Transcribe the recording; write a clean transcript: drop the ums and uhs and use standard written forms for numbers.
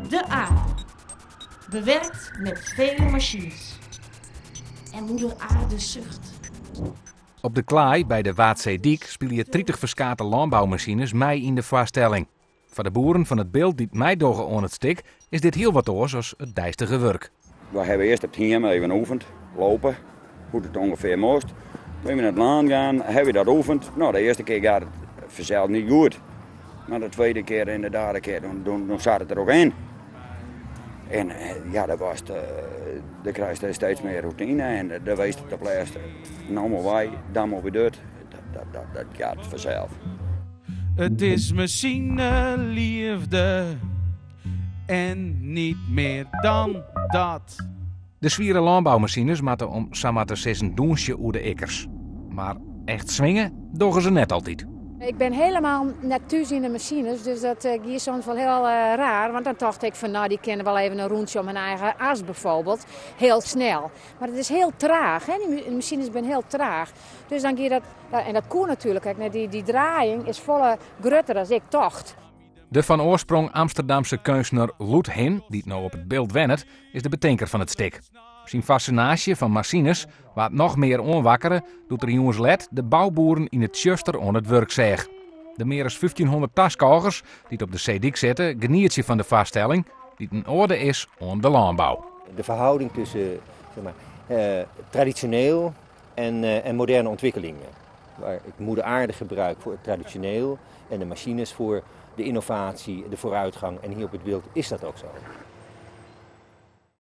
De aarde. Bewerkt met vele machines. En moeder aarde zucht. Op de klaai by de Waadseedyk spylje 30 ferskate lânboumasines mei yn de foarstelling. Foar de boeren fan It Bilt dy't meidogge oan it stik is dit hiel wat oars as it deistige wurk. We hawwe earst op it hiem even oefend, lopen, hoe't it ûngefear moast. Binne we nei it lân gaan, hawwe we dat oefend. No, de earste kear gaat it fansels net goed. Mar de tweede kear en de derde kear, dan zat it der ook yn. En ja, dat was, dan krijst steeds mear routine en dan weest it op lêste. No mar wy, dan mar wy dit. Dat gaat fansels. It is masineleafde en niet mear dan dat. De swiere lânboumasines moatte om samar te sizzen dûnsje oer de ikkers. Mar echt swinge dogge se net altyd. Ik bin hielendal net thús yn de masines, dus dat gie soms wol hiel raar. Want dan tocht ik fan, no, dy kinne wol even in rûntsje om hun eigen as bijvoorbeeld, hiel snel. Mar it is hiel traach, hè? Dy masines binne hiel traach. Dus dan gie dat, en dat koe natuerlik ek net, dy draaiïng is folle grutter as ik tocht. De fan oarsprong Amsterdamse keunstner Loet Hin, dy't no op It Bilt wennet, is de betinker fan it stik. Syn fassinaasje fan masines waard noch mear oanwakkere doe't er jûns let de bouboeren yn it tsjuster oan it wurk seach. De mear as 1500 taskôgers dy't op de seedyk sitte, genietsje fan de foarstelling, dy't in oade is oan de lânbou. De ferhâlding tusken zeg maar, tradisjoneel en moderne ûntwikkelingen. Waar ik moeder aarde gebruik foar it tradisjoneel en de masines foar de ynnovaasje, de foarútgong. En hjir op It Bilt is dat ek sa.